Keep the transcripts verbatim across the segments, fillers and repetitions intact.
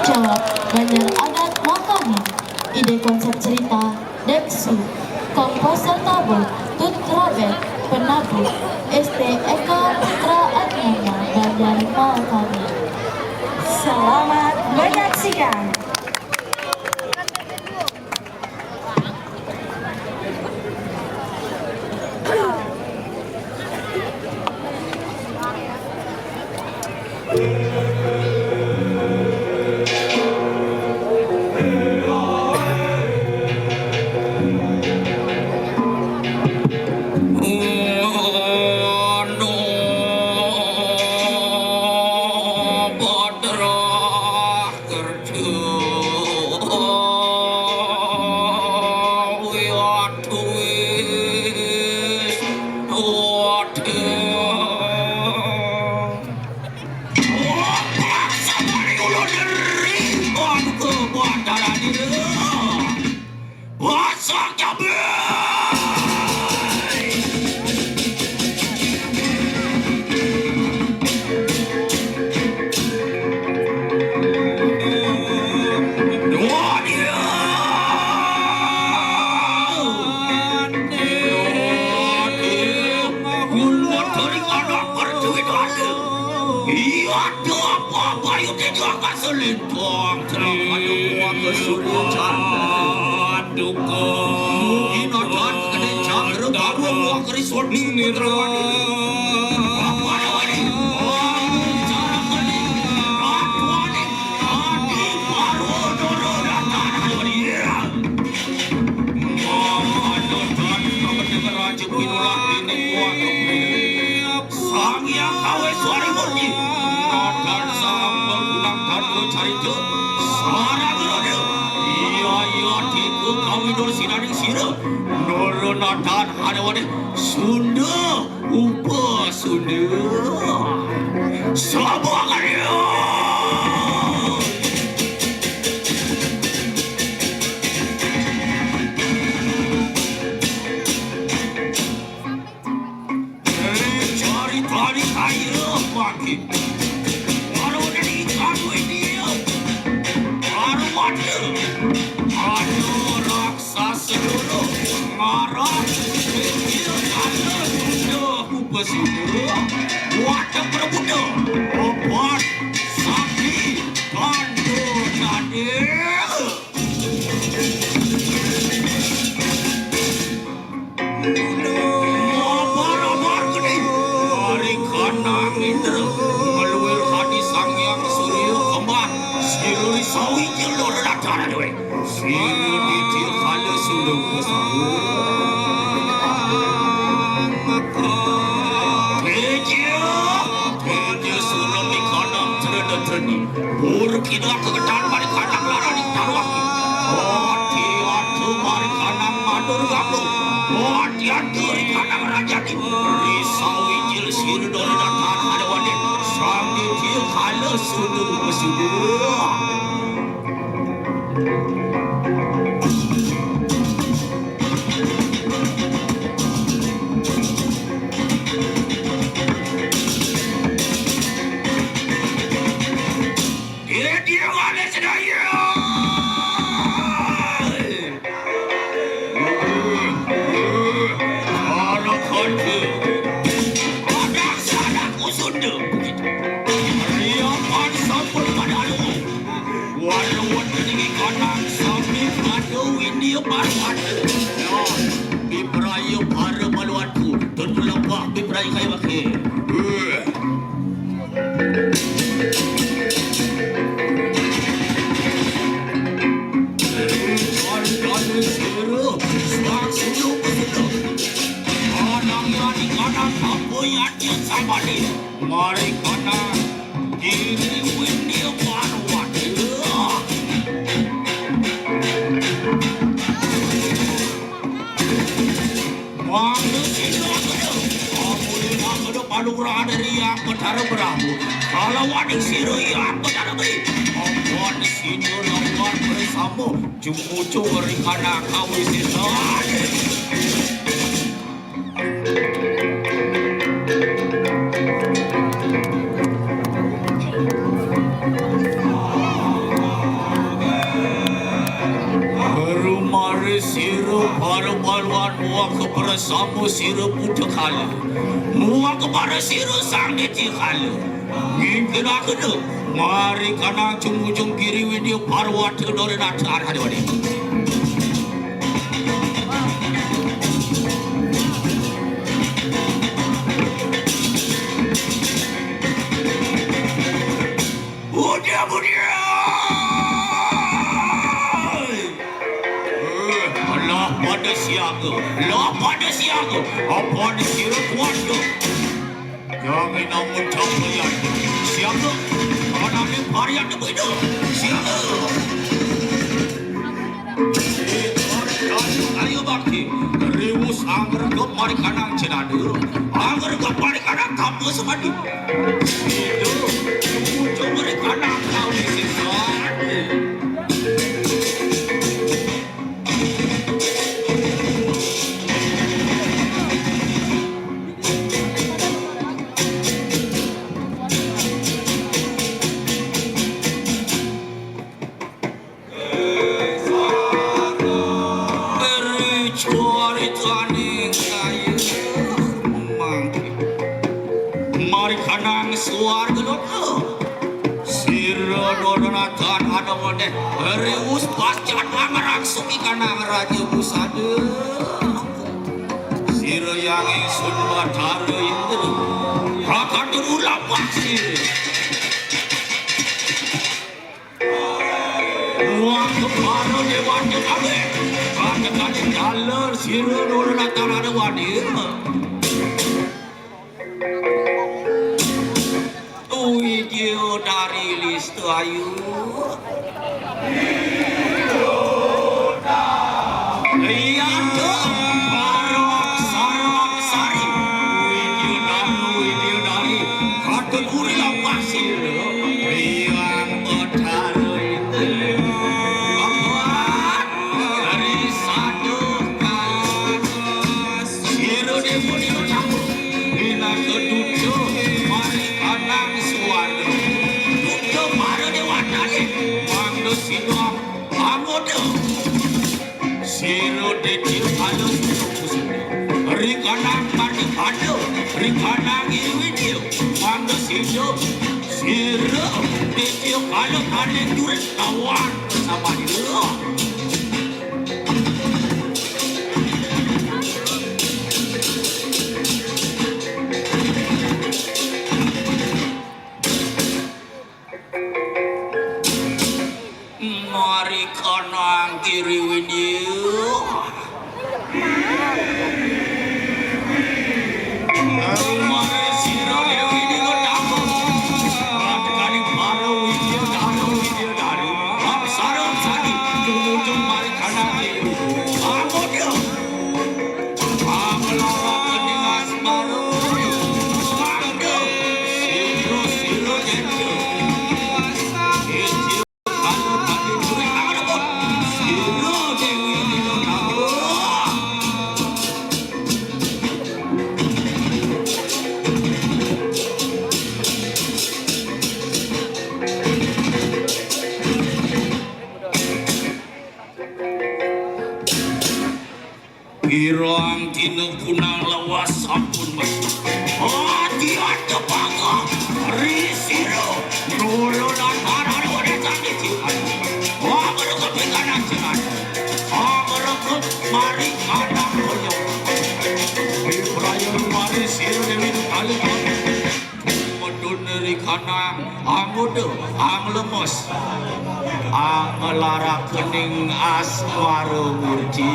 Jawab, Banjar Adat Makani. Ide konsep cerita, Deksu. Komposer tabel, Tut Robert. Penabuh, S T Eka Putra Adnana, Banjar Makani. Selamat menyaksikan. Iya, ada apa-apa, yuk, tidak akan selintang, celaka, ada kuat, kesuruhan. Duka. Mungkin ada kekencang, ada baru, buah kerisol, nira. Apa namanya? Apa namanya? Apa namanya? Adi baru, doro, datang, ada dia. Mama, datang, kamu dengar aja, pinulah, ini kuat, kepril. Sang Hyang Kawésuari murni. Nadan sambel kunang tandha carita. Sarang roda. Iya, iya, diku kawinur sinaning sira. Nurun nadan hanewane Sunda upa Sunda. Selamat karya. Cari tari kaya bangkit. Baru dari kamu ini. Baru ada. Ada raksasa dulu. Marah. Kecil ada. Sudah aku bersudah. Wadah berbuda. Obat. Sakti. Tanda tadi. Mabar-mabar gedé. Ari kanang Indra, ngluwir hati Sang Hyang Surya Kembar, sira sawijil loro dataran wé. Sira titih kala sundung kesawa. Teja, teja sura mikanang trena treni. Pur kidal kegetan mari kanang larani tarwaki. Ati atu mari kanang madur galuh. Ati atu ri kanang rajani. Ri sawijil sira dora datan ada wali. Sang ditia kala sudu pesudu. Dia, dia wali sedaya. Anak kecil. Anak sanak usunda. Riapan sampun pada alu. Walau wonten ing kanang sami pada Windia Parwata. Ya, bipraya para maluanku, tur lebah bipraya kaya waké. Kandhane sira, sang suluh pesuluh. Anang yani kanang apa yadnya samane. Mari kanang kiri Windia Parwata. Mangda sida angkada, amuna angkada panugrahan dari Hyang Betara Prabu. Kalawaning sira Hyang Betara Beli. Ampun sida lawan bersama jumujuk ring kanang kawisésan. Para palwan muah ka para sama sira puta kala. Muah ka para sira sang dadi kala. Ngingkiraka da. Mari kanang jumujung kiri windia parwata dora natar hadawane. Udia, udia! Eh, lah pada siaga, lah pada siaga. Apa ni kira kuat tu? Jangan namun campur siaga. Mana ni varian tu itu? Siaga. Ayo bakti, riwus angger gep mari kanang cenada. Angger gep mari kanang tanpa semadi. Itu, cucu mari kanang kau di sini. Beri cuaritaning kayu mangke. Mari kanang suarga loka. Sira Doronatan ada modeh. Riwus pascan angrang suki kanang raja pusada. Sira yang ingsun batara indra. Kakandun ulam pasir. Wah, kepala dewata kabeh. Pada kali daler sira dora latar ada wadir. Widya dari Listu Ayu. Iya, tuh. Barok sarok sari. Widya dari, Widya dari. Kategori lampah sira. Yang betara itu. Apa? Dari satu kali. Sira dipun ira campur. Pinaka duta mari kanang suwarga. Duta para dewatane. Mangda sira angoda. Sira dadi kala kusuma. Ri kanang mari pada. Ri kanang iwidya. Mangda sira. Sira dadi kala tane jurit lawan sama dia. Mari kanang kiri windia. Mari sira Dewi Nila Tama. Kaning para widya dara, widya dara. Apsara sadi, tumujung mari kanang kiri. Amodya. Amlawak kening asmara. Mangda. Sira, sira, jendra. Sira, sira, jendra. Sira, Dewi Nila Tama. Pirang dina punang lawas sampun metu. Ati ada bangga ri sira. Nurunan marang pada sami cikan. Wah, mereka pikanan cikan. Wah, mereka mari kanang koyo. Ibrahim mari sira dewi kali. Medun ri kanang, anggoda, anglemos, anglarakening asmara murti.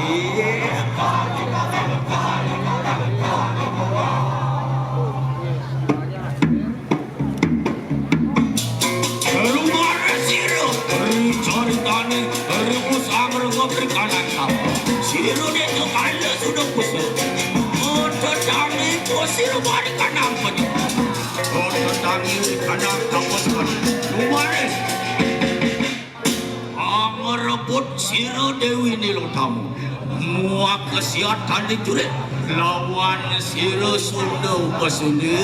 Rumara sira, ri caritane, ri musang, ri ngobri kanang. Sira desa kala sudah kusir. Oda tangi kusir bari kanang panyi. Oda tangi kanang kawas panyi. Lumaris. Angrebut sira Dewi Nilotama. Muak kesiatan dicurik. Lawan sira Sunda Upasunda.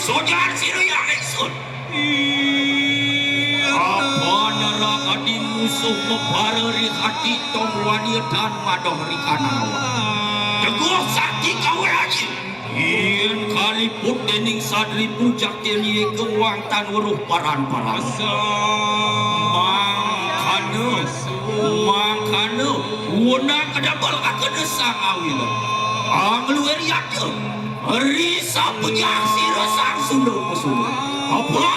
Sojar sira ya ingsun. Apa nerang adi musuh mebara ri ati tong wani tan madoh ri kanang awan. Teguh sakti kawula aji. Yen kaliput dening sadri pujak teni ing wangtan weruh paran-paran. Mangkana, mangkana, wenang kedabel akena sang awila. Angluir yata. Risa pejah sira sang sunda pesuna. Apa?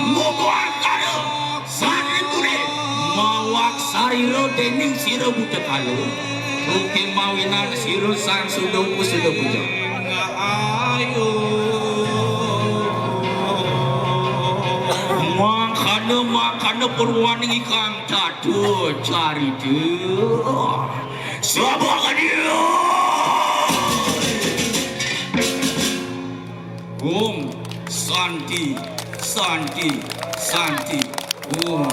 Ngukuh angkara. Satri kuning. Mawak sarira dening sira buta kala. Tukin mawinang sira sang sunda pesuna pejah. Mangkana, mangkana purwaning ikang tata carita. Sabakadya. Om Santi, Santi, Santi. Om.